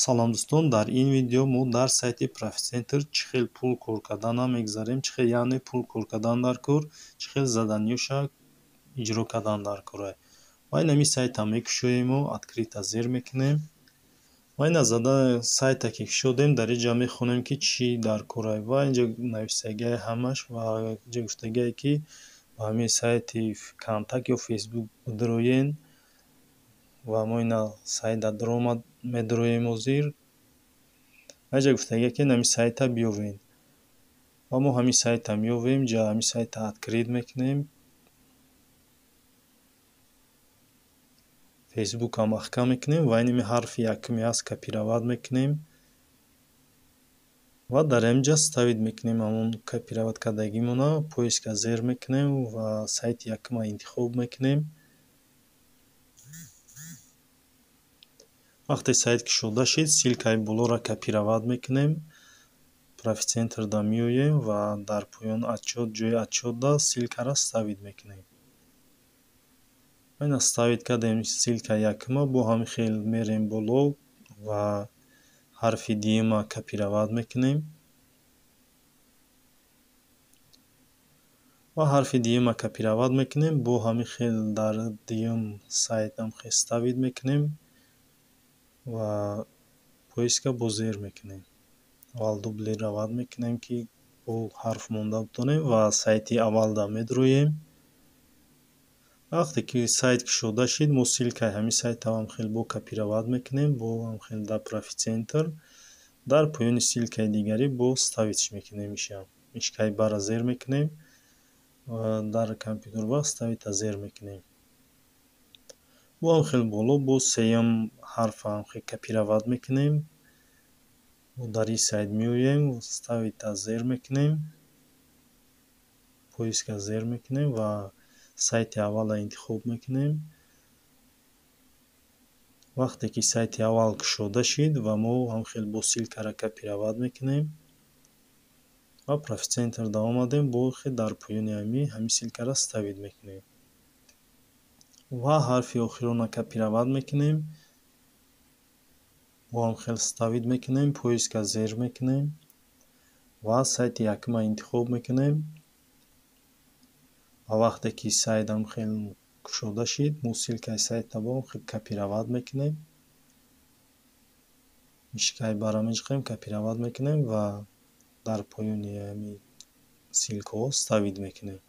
Салом, дӯстон! Дар ин видео мо дар сайти Профитцентр чӣ хел пул кор кардана мегзарем, чӣ хел, яъне пул кор кардан дар кор, чӣ хел заданиёша иҷро кардан дар кора. Ва ин ҳамин сайта мекушоему, «Открыть» зер мекунем. Ва ина зада сайта ки кушодем, дар инҷа мехонем, ки чӣ дар корае. Ва инҷа нависагиае ҳамаш ва инҷа гуфтагиае, ки ба ҳамин сайти Контакт ё Фейсбук бидароен. Ва мо ина сайта даромад медароем ҳозир. Ва инҷа гуфтагиае, ки ҳамин сайта биёвед. Ва мо ҳамин сайта меёвем, инҷа ҳамин сайта открыть мекунем. Фейсбукам маҳкам мекунем ва иними ҳарфи якуме ҳаст, копировать мекунем. Ва дар ҳаминҷа ставить мекунем ҳамон копировать кардагимона, поиска зер мекунем ва сайти якума интихоб мекунем. Вақте сайт кушода шид, ссилкаи болоро копировать мекунем. Профитцентрда меоем ва дар поён отчёт, ҷои отчётда ссилкаро ставить мекунем. Ина ставить кардем ссилкаи якума, бо ҳамин хел мерем боло ва ҳарфи дуюма копировать мекунем. Ва ҳарфи дуюма копировать мекунем, бо ҳамин хел дар дуюм сайт ҳам ставить мекунем ва поиска бо зер мекунем. Аввал дублировать мекунем, ки бо ҳарф монда битонем, ва сайти аввалда медароем. Вақте ки сайт кушода шид, мо ссилкаи ҳамин сайтро ҳам хел бо копировать мекунем, бо ҳам хел дар Профитцентр дар поёни ссилкаи дигарӣ бо ставить мекунем иша. Мишкаи барра зер мекунем ва дар компютер ба ставить зер мекунем. Бо ҳам хел боло бо сеюм ҳарфа ҳам хел копировать мекунем. Дар ин сайт меоем, ставить зер мекунем, поиска зер мекунем ва сайти аввалро интихоб мекунем. Вақте ки сайти аввал кушода шид, ва мо ҳам хел бо ссилкаро копировать мекунем ва Профитцентрда омадем, бо хел дар поёни ҳамин ссилкаро ставить мекунем. Ва ҳарфи охиронро копировать мекунем, бо ҳам хел ставить мекунем, поиска зер мекунем ва сайти якума интихоб мекунем. Ва вақте ки сайт ҳам хел кушода шид, мо ссилкаи сайтро бо ҳам хел копировать мекунем. Мишкаи барра меҷиқем, копировать мекунем ва дар поёни ҳамин ссилкаҳо ставить мекунем.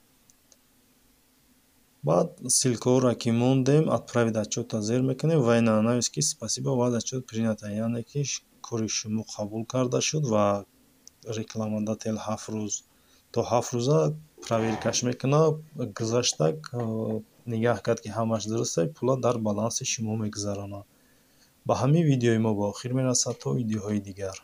Баъд ссилкаҳоро ки мондем, «Отправить отчёт»-ро зер мекунем ва ина навис, ки «Спасибо, ваш отчёт принято», яъне ки кори шумо қабул карда шуд ва рекламодатель 7 рӯз то 7 рӯза проверкаш мекунад, гузашта нигаҳ кард, ки ҳамаш дуруст аст, пулро дар баланси шумо мегузаронад. Ба ҳамин видеои мо ба охир мерасад, то видеоҳои дигар.